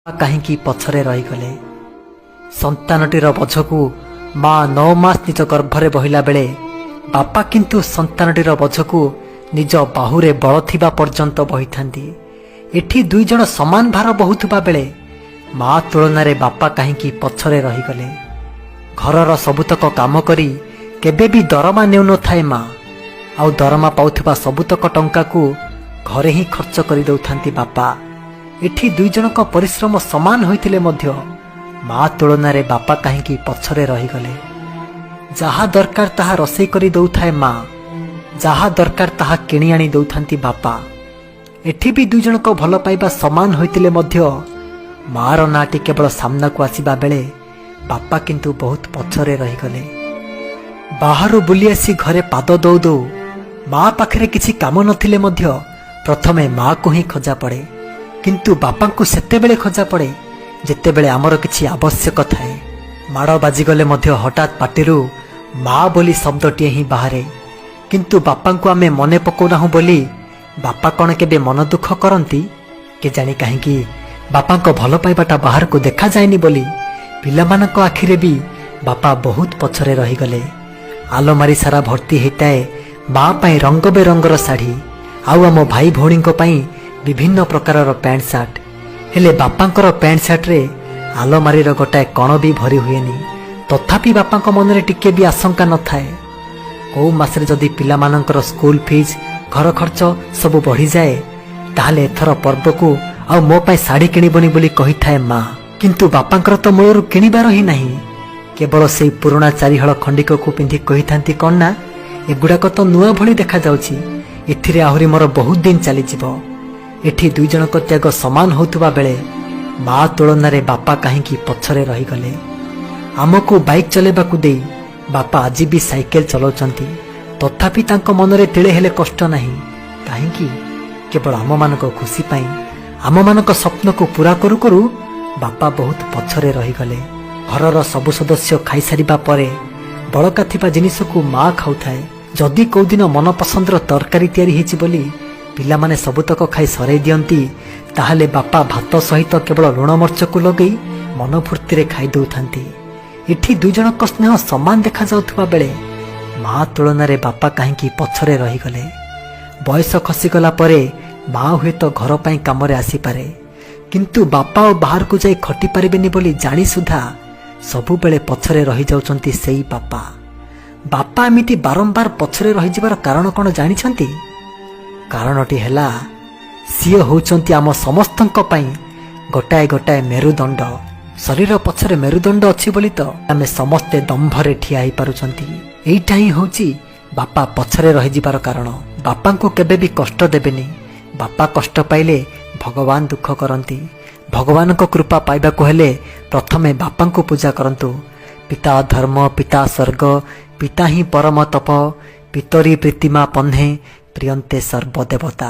କାହିଁକି ପଛରେ ରହିଗଲେ? ସନ୍ତାନଟିର ବୋଝକୁ ମା 9 ମାସ ନିଜ ଗର୍ଭରେ ବହିଲା ବେଳେ ବାପା କିନ୍ତୁ ସନ୍ତାନଟିର ବୋଝକୁ ନିଜ ବାହୁରେ ବଳ ଥିବା ପର୍ଯ୍ୟନ୍ତ ବହିଥାନ୍ତି। ଏଠି ଦୁଇ ଜଣ ସମାନ ଭାର ବହୁଥିବା ବେଳେ ମା ତୁଳନାରେ ବାପା କାହିଁକି ପଛରେ ରହିଗଲେ? ଘରର ସବୁତକ କାମ କରି କେବେ ବି ଦରମା ନେଉନଥାଏ ମା, ଆଉ ଦରମା ପାଉଥିବା ସବୁତକ ଟଙ୍କାକୁ ଘରେ ହିଁ ଖର୍ଚ୍ଚ କରିଦେଉଥାନ୍ତି ବାପା। ଏଠି ଦୁଇ ଜଣଙ୍କ ପରିଶ୍ରମ ସମାନ ହୋଇଥିଲେ ମଧ୍ୟ ମା ତୁଳନାରେ ବାପା କାହିଁକି ପଛରେ ରହିଗଲେ? ଯାହା ଦରକାର ତାହା ରୋଷେଇ କରି ଦଉଥାଏ ମା, ଯାହା ଦରକାର ତାହା କିଣି ଆଣି ଦଉଥାନ୍ତି ବାପା। ଏଠି ବି ଦୁଇ ଜଣଙ୍କ ଭଲ ପାଇବା ସମାନ ହୋଇଥିଲେ ମଧ୍ୟ ମାର ନାଁଟି କେବଳ ସାମ୍ନାକୁ ଆସିବା ବେଳେ ବାପା କିନ୍ତୁ ବହୁତ ପଛରେ ରହିଗଲେ। ବାହାରୁ ବୁଲି ଆସି ଘରେ ପାଦ ଦଉ ଦଉ ମା ପାଖରେ କିଛି କାମ ନଥିଲେ ମଧ୍ୟ ପ୍ରଥମେ ମାକୁ ହିଁ ଖୋଜା ପଡ଼େ, କିନ୍ତୁ ବାପାଙ୍କୁ ସେତେବେଳେ ଖୋଜା ପଡ଼େ ଯେତେବେଳେ ଆମର କିଛି ଆବଶ୍ୟକ ଥାଏ। ମାଡ଼ ବାଜିଗଲେ ମଧ୍ୟ ହଠାତ୍ ପାଟିରୁ ମା ବୋଲି ଶବ୍ଦଟିଏ ହିଁ ବାହାରେ। କିନ୍ତୁ ବାପାଙ୍କୁ ଆମେ ମନେ ପକାଉନାହୁଁ ବୋଲି ବାପା କ'ଣ କେବେ ମନ ଦୁଃଖ କରନ୍ତି? କେଜାଣି କାହିଁକି ବାପାଙ୍କ ଭଲ ପାଇବାଟା ବାହାରକୁ ଦେଖାଯାଏନି ବୋଲି ପିଲାମାନଙ୍କ ଆଖିରେ ବି ବାପା ବହୁତ ପଛରେ ରହିଗଲେ। ଆଲମାରି ସାରା ଭର୍ତ୍ତି ହେଇଥାଏ ମା ପାଇଁ ରଙ୍ଗ ବେରଙ୍ଗର ଶାଢ଼ୀ ଆଉ ଆମ ଭାଇ ଭଉଣୀଙ୍କ ପାଇଁ ବିଭିନ୍ନ ପ୍ରକାରର ପ୍ୟାଣ୍ଟ ସାର୍ଟ। ହେଲେ ବାପାଙ୍କର ପ୍ୟାଣ୍ଟ ସାର୍ଟରେ ଆଲମାରିର ଗୋଟାଏ କଣ ବି ଭରି ହୁଏନି। ତଥାପି ବାପାଙ୍କ ମନରେ ଟିକେ ବି ଆଶଙ୍କା ନଥାଏ। କୋଉ ମାସରେ ଯଦି ପିଲାମାନଙ୍କର ସ୍କୁଲ ଫିଜ୍, ଘର ଖର୍ଚ୍ଚ ସବୁ ବଢ଼ିଯାଏ, ତାହେଲେ ଏଥର ପର୍ବକୁ ଆଉ ମୋ ପାଇଁ ଶାଢ଼ୀ କିଣିବନି ବୋଲି କହିଥାଏ ମା। କିନ୍ତୁ ବାପାଙ୍କର ତ ମୂଳରୁ କିଣିବାର ହିଁ ନାହିଁ। କେବଳ ସେଇ ପୁରୁଣା ଚାରିହଳ ଖଣ୍ଡିକକୁ ପିନ୍ଧି କହିଥାନ୍ତି କ'ଣ ନା, "ଏଗୁଡ଼ାକ ତ ନୂଆ ଭଳି ଦେଖାଯାଉଛି, ଏଥିରେ ଆହୁରି ମୋର ବହୁତ ଦିନ ଚାଲିଯିବ।" ଏଠି ଦୁଇ ଜଣଙ୍କ ତ୍ୟାଗ ସମାନ ହେଉଥିବା ବେଳେ ମା ତୁଳନାରେ ବାପା କାହିଁକି ପଛରେ ରହିଗଲେ? ଆମକୁ ବାଇକ୍ ଚଲେଇବାକୁ ଦେଇ ବାପା ଆଜି ବି ସାଇକେଲ ଚଲାଉଛନ୍ତି। ତଥାପି ତାଙ୍କ ମନରେ ତିଳେ ହେଲେ କଷ୍ଟ ନାହିଁ। କାହିଁକି? କେବଳ ଆମମାନଙ୍କ ଖୁସି ପାଇଁ। ଆମମାନଙ୍କ ସ୍ୱପ୍ନକୁ ପୂରା କରୁ କରୁ ବାପା ବହୁତ ପଛରେ ରହିଗଲେ। ଘରର ସବୁ ସଦସ୍ୟ ଖାଇସାରିବା ପରେ ବଳକା ଥିବା ଜିନିଷକୁ ମା ଖାଉଥାଏ। ଯଦି କୋଉଦିନ ମନପସନ୍ଦର ତରକାରୀ ତିଆରି ହେଇଛି ବୋଲି ପିଲାମାନେ ସବୁତକ ଖାଇ ସରେଇ ଦିଅନ୍ତି, ତାହେଲେ ବାପା ଭାତ ସହିତ କେବଳ ଲୁଣ ମର୍ଚ୍ଚକୁ ଲଗେଇ ମନ ଫୁର୍ତ୍ତିରେ ଖାଇ ଦେଉଥାନ୍ତି। ଏଠି ଦୁଇ ଜଣଙ୍କ ସ୍ନେହ ସମାନ ଦେଖାଯାଉଥିବା ବେଳେ ମା ତୁଳନାରେ ବାପା କାହିଁକି ପଛରେ ରହିଗଲେ? ବୟସ ଖସିଗଲା ପରେ ମା ହୁଏତ ଘର ପାଇଁ କାମରେ ଆସିପାରେ, କିନ୍ତୁ ବାପା ଆଉ ବାହାରକୁ ଯାଇ ଖଟି ପାରିବେନି ବୋଲି ଜାଣି ସୁଦ୍ଧା ସବୁବେଳେ ପଛରେ ରହିଯାଉଛନ୍ତି ସେଇ ବାପା। ବାପା ଏମିତି ବାରମ୍ବାର ପଛରେ ରହିଯିବାର କାରଣ କ'ଣ ଜାଣିଛନ୍ତି? କାରଣଟି ହେଲା, ସିଏ ହେଉଛନ୍ତି ଆମ ସମସ୍ତଙ୍କ ପାଇଁ ଗୋଟାଏ ଗୋଟାଏ ମେରୁଦଣ୍ଡ। ଶରୀର ପଛରେ ମେରୁଦଣ୍ଡ ଅଛି ବୋଲି ତ ଆମେ ସମସ୍ତେ ଦମ୍ଭରେ ଠିଆ ହେଇପାରୁଛନ୍ତି। ଏଇଟା ହିଁ ହେଉଛି ବାପା ପଛରେ ରହିଯିବାର କାରଣ। ବାପାଙ୍କୁ କେବେ ବି କଷ୍ଟ ଦେବେନି। ବାପା କଷ୍ଟ ପାଇଲେ ଭଗବାନ ଦୁଃଖ କରନ୍ତି। ଭଗବାନଙ୍କ କୃପା ପାଇବାକୁ ହେଲେ ପ୍ରଥମେ ବାପାଙ୍କୁ ପୂଜା କରନ୍ତୁ। ପିତା ଧର୍ମ, ପିତା ସ୍ୱର୍ଗ, ପିତା ହିଁ ପରମ ତପ, ପିତରି ପ୍ରୀତିମା ପହ୍ନେ ପ୍ରିୟନ୍ତେ ସର୍ବଦେବତା।